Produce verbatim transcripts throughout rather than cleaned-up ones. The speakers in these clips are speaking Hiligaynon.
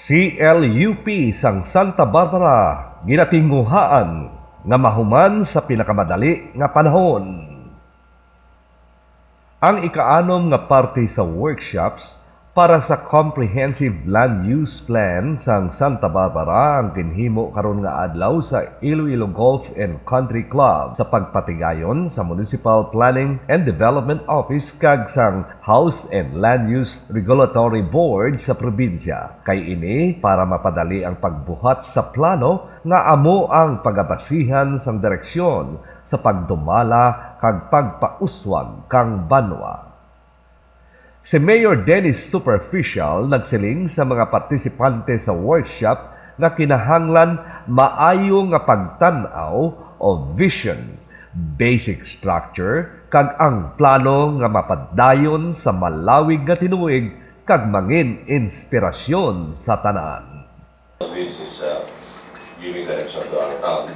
C L U P sang Santa Barbara, ginatinguhaan nga mahuman sa pinakamadali nga panahon. Ang ikaanom nga parte sa workshops para sa Comprehensive Land Use Plan sang Santa Barbara ang ginhimo karon nga adlaw sa Iloilo Golf and Country Club sa pagpatigayon sa Municipal Planning and Development Office kag sang House and Land Use Regulatory Board sa probinsya, kay ini para mapadali ang pagbuhat sa plano nga amo ang pagabasihan sang direksyon sa pagdumala kag pagpauswag kang banwa. Si Mayor Dennis Superficial nagsiling sa mga partisipante sa workshop nga kinahanglan maayo nga pagtan-aw o vision, basic structure, kag ang plano nga mapadayon sa malawig nga tinuig kag mangin inspirasyon sa tanan. This is uh, giving direction to our town.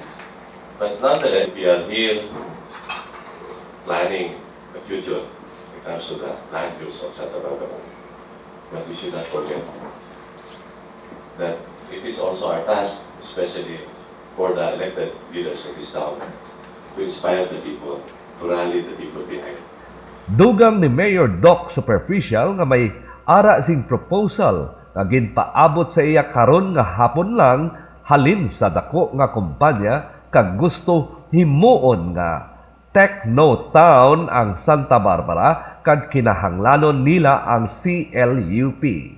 But nonetheless, we are here planning the future in terms of the land use of Santa Barbara. But we should not forget that it is also our task, especially for the elected leaders of this town, to inspire the people, to rally the people behind. Dugang ni Mayor Doc Superficial nga may ara sing proposal nga ginpaabot sa iya karon nga hapon lang halin sa dako nga kumpanya kag gusto himuon nga Techno Town ang Santa Barbara kag kinahanglanon nila ang C L U P.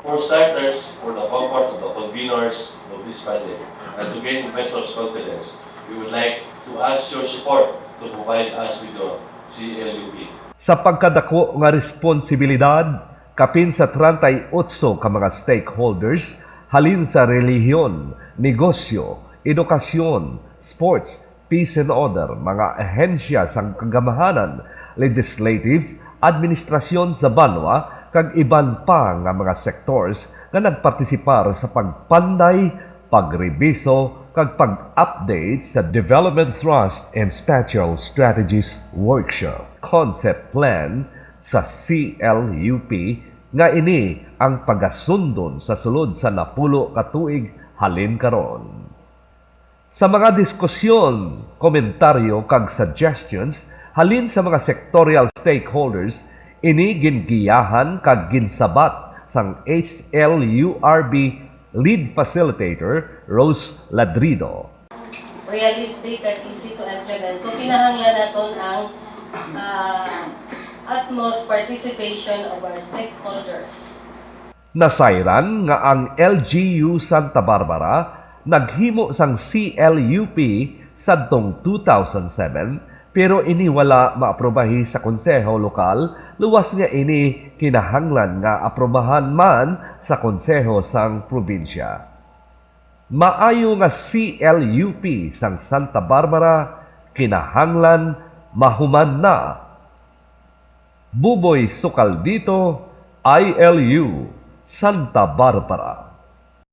For starters, for the comfort of the conveners of this project, and to gain investors' confidence, we would like to ask your support to provide us with your C L U P. Sa pagkadako nga responsibilidad, kapin sa treinta y ocho ka mga stakeholders halin sa relihiyon, negosyo, edukasyon, sports, peace and order, mga ahensya sang kagamhanan, legislative, administrasyon sa banwa, kag iban pa nga mga sectors nga nagpartisipar sa pagpanday, pagrebiso, kag pag-update sa Development Thrust and Spatial Strategies Workshop Concept Plan sa C L U P, nga ini ang pagasundon sa sulod sa napulo ka tuig halin karon. Sa mga diskusyon, komentaryo, kag suggestions halin sa mga sectorial stakeholders, ini gingiyahan kag ginsabat sang H L U R B Lead Facilitator Rose Ladrido. Realistic and easy to implement. So, kinahanglan naton ang, ah, utmost participation of our stakeholders. Nasayran nga ang L G U Santa Barbara naghimo sang C L U P sadtong two thousand seven, pero ini wala maaprubahi sa Konseho Lokal, luwas nga ini kinahanglan nga aprubahan man sa Konseho sang Probinsya. Maayo nga C L U P sang Santa Barbara kinahanglan mahuman na. Buboy Sukaldito, I L U, Santa Barbara.